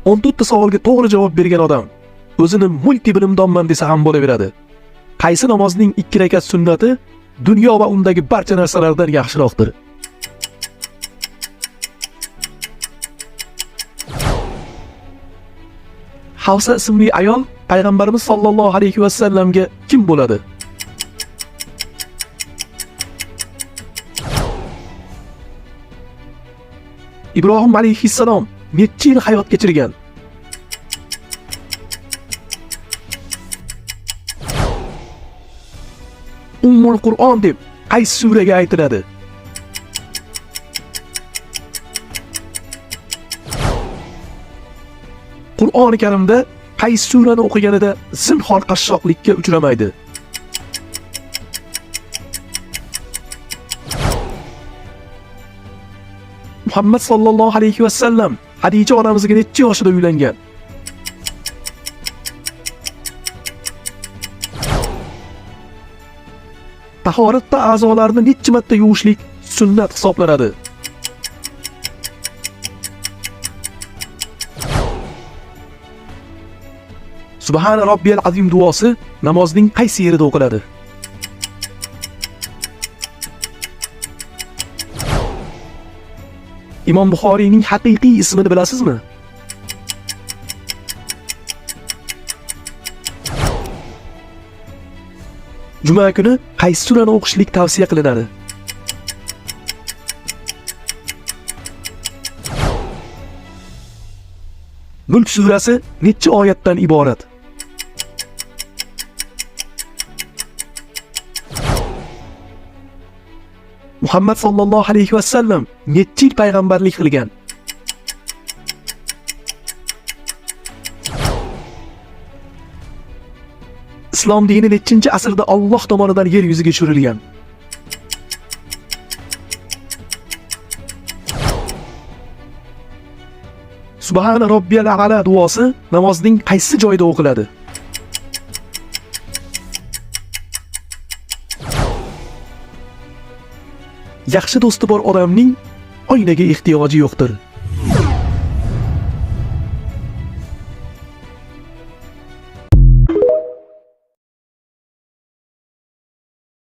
14 ta savolga to'g'ri javob bergan odam o'zini multi bilimdonman desa ham bo'laveradi. Qaysi namozning 2 rakat sunnati dunyo va undagi barcha narsalardan yaxshiroqdir? Havsa ismli ayol payg'ambarimiz sollallohu alayhi va sallamga kim bo'ladi? Ibrohim alayhissalom necha yil hayot kechirgan? Ummul Qur'on deb qaysi suraga aytiladi? Qur'oni Karimda qaysi surani o'qiganida zinhor qashshoqlikka uchramaydi? Muhammad sallallohu alayhi va sallam Xadija onamizga necha yoshida uylangan? Tahoratda a'zolarni necha marta yuvishlik sunnat hisoblanadi? Subhana robbiyal azim duosi namozning qaysi yerida o'qiladi? Imom Buxoriyning haqiqiy ismini bilasizmi? Juma kuni qaysi surani o'qishlik tavsiya qilinadi? Mulk surasi necha oyatdan iborat? Muhammad sallallohu alayhi va sallam necha yil payg'ambarlik qilgan? Islom dini nechinchi asrda Alloh tomonidan yer yuziga tushirilgan? Subhana robbiyal a'la duosi namozning qaysi joyida o'qiladi? Yaxshi do'sti bor odamning oynaga ehtiyoji yo'qdir.